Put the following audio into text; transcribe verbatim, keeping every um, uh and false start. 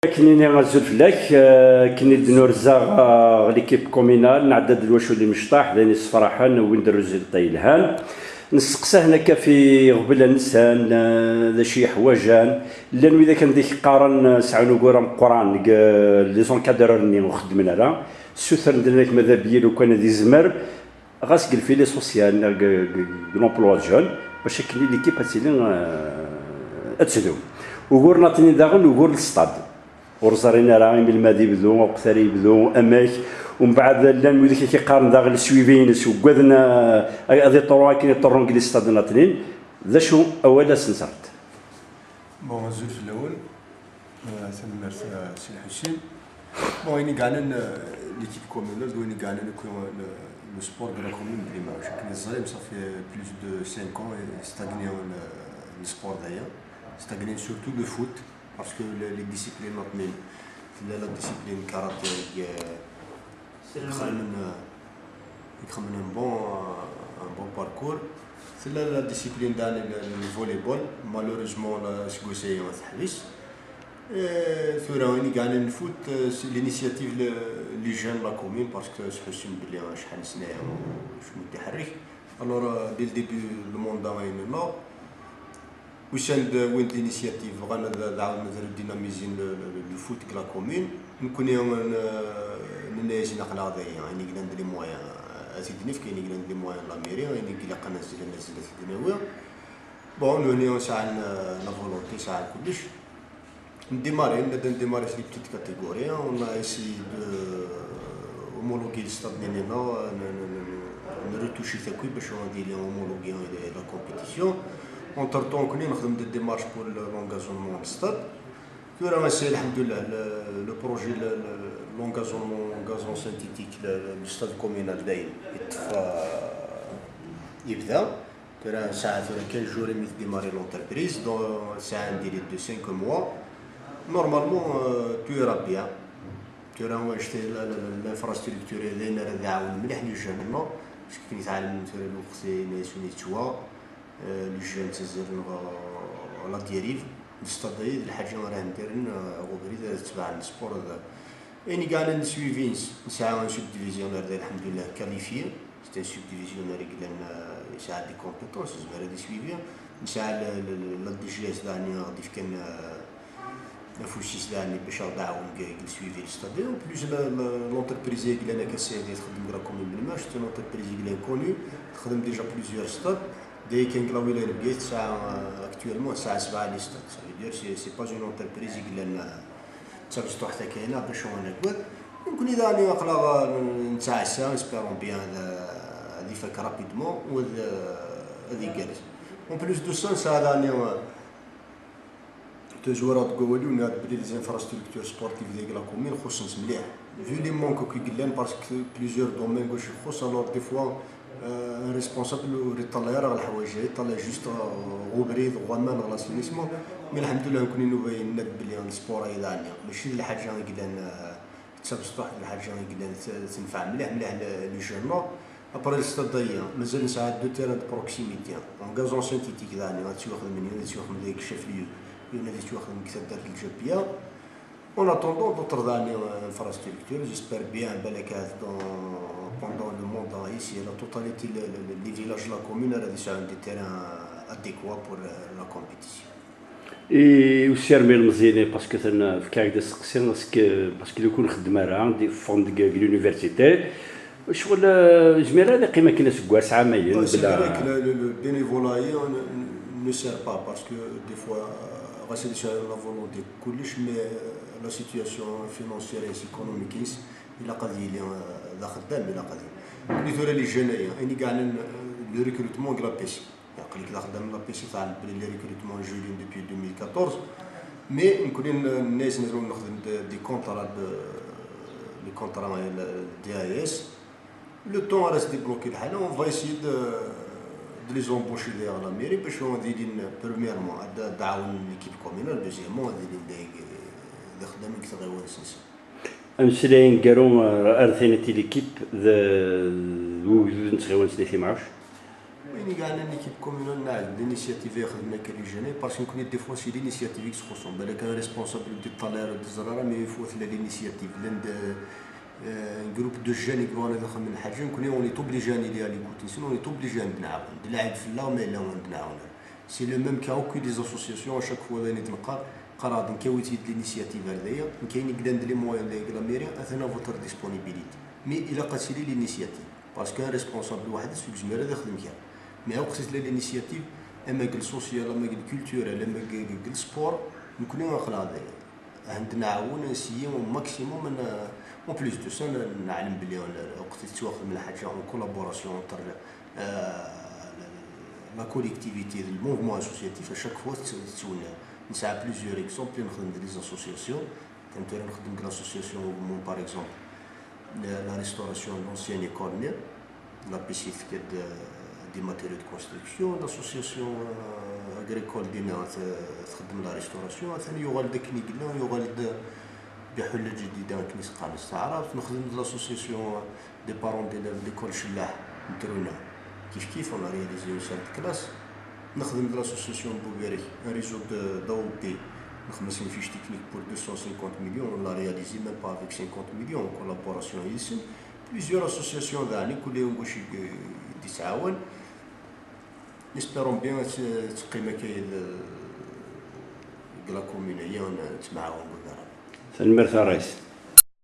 Akken-nni azul fell-ak, eh, akken i d-nurza, eh, ɣer l'équipe communale, nɛedda-d lwacul imecṭaḥ, d ayen yessefraḥen, wwin-d résultat yelhan. Nesteqsa-ten akka f iɣeblan-nsen, eh, d acu i ḥwajen. Llan widak anda i k-qqaren, eh, sɛan ugur ameqqran deg, eh, les encadreurs-nni ur xeddmen ara. Ssutren-d, nnan-ak ma d abeyyel ukan ad izmer. Ɣas deg le filet social neɣ deg, deg, deg l'emploi de jeunes, bac akken l'équipe ad tili, euh, ad tedum. Ugur n aṭnin daɣen, ugur n lestad. Ur ẓrin ara imi lmad ibdu, uqet ara yebdu, amek. Umbeɛd llan wid i k-iqqaren daɣen le suivi-ines, uggaden, euh, ad iṭerru akken iṭerrun deg lestad n aṭnin. D acu awal ad s-nserret? Bon, azul fell-awen. Euh, tanemmirt, euh, Si Lḥusin. Bon, ayen i yeɛnan, euh, l'équipe communale, d wayen i yeɛnan akk, euh, le, le sport de la commune de Limoges. Akken teẓrim, ça fait plus de cinq ans, euh, stagné le, le sport d'ailleurs. Stagné surtout le foot, parce que le, les disciplines, tella la discipline karaté, euh, Ixedmen, euh, ixedmen un bon, euh, un bon parcours. Tella la discipline daɣen le, le volleyball, malheureusement, la, aseggas-agi teḥbes. Et tura, ayen i yeɛnan le foot, euh, c'est l'initiative le, les jeunes de la commune, parce que sḥussin belli, euh, acḥal n ssna-ya, euh, cmu tḥerrik. Alors, euh, dès le début, le mandat, ayen nella, Usan-d, wwin-d l'initiative, bɣan ad, ad ɛawden ad redynamisin le, le, le foot deg la commune. Nekkni, n-, nenna-yasen aql-aɣ dayi, ayen i yellan d les moyens, ad t-id-nefk, ayen i yellan d les moyens n la mairie, ayen i ilaqen ad zlen, ad zlen ad t-id-nawi. Bon, nutni sɛan, euh, la volonté, sɛan kullec. Ndémarré, nella ndémarré s les petites catégories, on a essayé de, euh, homologuer le stade nina, n-, n-, n-, n-, nretouché-t akk bac ad yili homologué la compétition. Entre-temps, nekkni nexdem des démarches pour le, l'engazonnement du stade. Tura ass-a, lḥemdullah, le, le projet, le, le, l'engazonnement en gazon synthétique, le, le, le stade communal dayen, yeṭṭef, euh, yebda. Tura nesɛa tura quinze jours imi tdémarrer l'entreprise, donc sɛan un délai de cinq mois. Normalement, euh, tout ira bien. Tura wanect-a, la, la, la, l'infrastructure d ayen ara d-iɛawen mliḥ les jeunes-nneɣ, parce que akken i tɛelmem tura lweqt-a ayen yettwa, euh, les jeunes ttazzalen ɣer la dérive. Stade-agi d lḥaǧa ara hendren, euh, ɣer ubrid ara tebɛen sport. Ayen i yeɛnan suivi-ines, nesɛa un subdivisionnaire, lḥemdullah, qualifié. C'est un subdivisionnaire i yellan, euh, yesɛa des compétences, yezmer ad yessuivi. Nesɛa la, la, la, la D G S daɣen i ɣ-d-ifkan, euh, afus-is daɣen bac aɣ-d-ɛawen deg, deg le suivi n le stade. En plus, la, la, l'entreprise i yellan akka, c'est, txeddem deg la commune de Limoges, c'est une entreprise i yellan connue, txeddem déjà plusieurs stades. Dayen kan deg la wilaya n Bgayet tesɛa, euh, actuellement tesɛa sebɛa les stades. Ça veut dire c'est, c'est pas une entreprise i yellan, euh, d tabesṭuḥt akka-ina bac ad nagad. Nekkni daɣen aql-aɣ, euh, nettɛassa, espérons bien ad, ad ifak rapidement u ad, euh, ad igerrez. En plus de ça, nesɛa daɣen, euh, tazwara deg wawal-iw, nniɣ-d belli les infrastructures sportives deg la commune xuṣṣent mliḥ. Vu les manques akk i yellan, parce que plusieurs domaines gauche ixuṣṣ, alors des fois, euh, un responsable ur iṭṭalay ara ɣer leḥwayeǧ-a, iṭṭalay juste, euh, ɣer ubrid, ɣer waman, ɣer l'assainissement. Mais lḥemdullah, nekkni nuba yenna-d belli le sport-agi daɣen mačči d lḥaǧa i yellan, euh, d tabesṭuḥt, d lḥaǧa i yellan t-, tenfeɛ mliḥ, mliḥ le, les jeunes. Après le stade-agi, mazal nesɛa deux terrains de proximité. En gazon synthétique daɣen, ad ttwaxedmen, yiwen ad ttwaxedmen deg chef-lieu, yiwen ad ttwaxedmen deg taddart n Lǧabiya. En attendant d'autres daɣen, euh, infrastructures, j'espère bien, balak ahat dans, pendant le mandat ici, la totalité, le, le, le, les villages de la commune, ara ad sɛun des terrains adéquats pour, euh, la compétition. I usirem ilmeẓyen-nni, parce que ten-, fkiɣ-ak-d asteqsi, parce que, parce que lukan ur nxeddem ara, di, ffɣen deg, deg l'université, ccɣel, euh, yezmer ad yeqqim akken aseggas, ɛamayen, Ouais, c'est bla vrai que le, le, le bénévolat, on ne, ne sert pas, parce que des fois, euh, ɣas ad yesɛu la volonté kullec, mais, euh, la situation financière et économique-ines, ilaq ad yili, euh, d axeddam, ilaq ad yili. Nekkni tura les jeunes-agi, ayen i yeɛnan, euh, le recrutement deg l'A P C. Aql-ik d axeddam n l'A P C, tɛelmeḍ belli les recrutements gelés depuis deux mille quatorze, mais nekkni n-, nenna-yasen ad nexdem de, des contrats de, les contrats, euh, D A S. Le temps ara s-débloquer lḥala, on va essayer de, de les embaucher derrière la mairie, bac ad ilin premièrement ad, ad ɛawnen l'équipe communale, deuxièmement ad ilin d, d ixeddamen deg tɣiwanin-nsen. Ameslay aneggaru, euh, ar tayniṭ i l'équipe d, d ugdud n tɣiwant n At Imɛuc. Oui, Nekkni kra n l'équipe communale neɣ d l'initiative i ixedmen akka les jeunes, parce que nekkni des fois c'est l'initiative i yettxuṣṣun. Balak un responsable ur d-yeṭṭalay ara, ur d-yeẓri ara, mais il faut tella l'initiative. Llan-d un groupe de jeunes i yebɣan ad xedmen lḥaǧa, nekkni on est obligé ad nili à l'écoute-nsen, on est obligé ad d-nɛawen. D lɛib fell-aɣ ma yella ur d-nɛawen ara. C'est le même cas akk i les associations, à chaque fois d ayen i d-neqqar, qqareɣ-d nekk awit-iyi-d l'initiative ar daya, nekk ayen i yellan d les moyens d la mairie, atan à votre disponibilité. Mais ilaq ad tili l'initiative. Parce qu'un responsable weḥd-s ur yezmir ad ixdem kra. Mais awqet tella l'initiative, ama deg le social, ama deg le culturel, ama deg le sport, nekkni aql-aɣ da. Ad nɛawen, ad nessayer au maximum, en plus de ça, neɛlem belli awqet tettwaxdem lḥaǧa en collaboration entre la collectivité, le mouvement associatif, à chaque fois tettwenniɣ. Nesɛa plusieurs exemples i nexdem d les associations. Tura nxeddem deg l'association Augmont, par exemple, la restauration de l'ancienne école-nni, la piscine des matériaux de construction, l'association agricole dinna txeddem la restauration, atan yuɣal-d akken i yella, yuɣal-d biḥulla ǧdida akken i s-qqaren s taɛrabt, nexdem d l'association des parents d'élèves de l'école Cellaḥ n Truna, kif kif, on a réalisé une salle de classe. Nexdem d l'association Bubirek, un réseau d'A O P, nexdem une fiche technique pour deux cent cinquante millions, on l'a réalisé même pas avec cinquante millions, en collaboration yid-sen. Plusieurs associations daɣen, kul yiwen d wacu i d-yettɛawan. Espérons bien ad teqqim akka deg la commune-agi, ad nettemɛawan deg udrar. Tanemmirt a Ṛṛayes.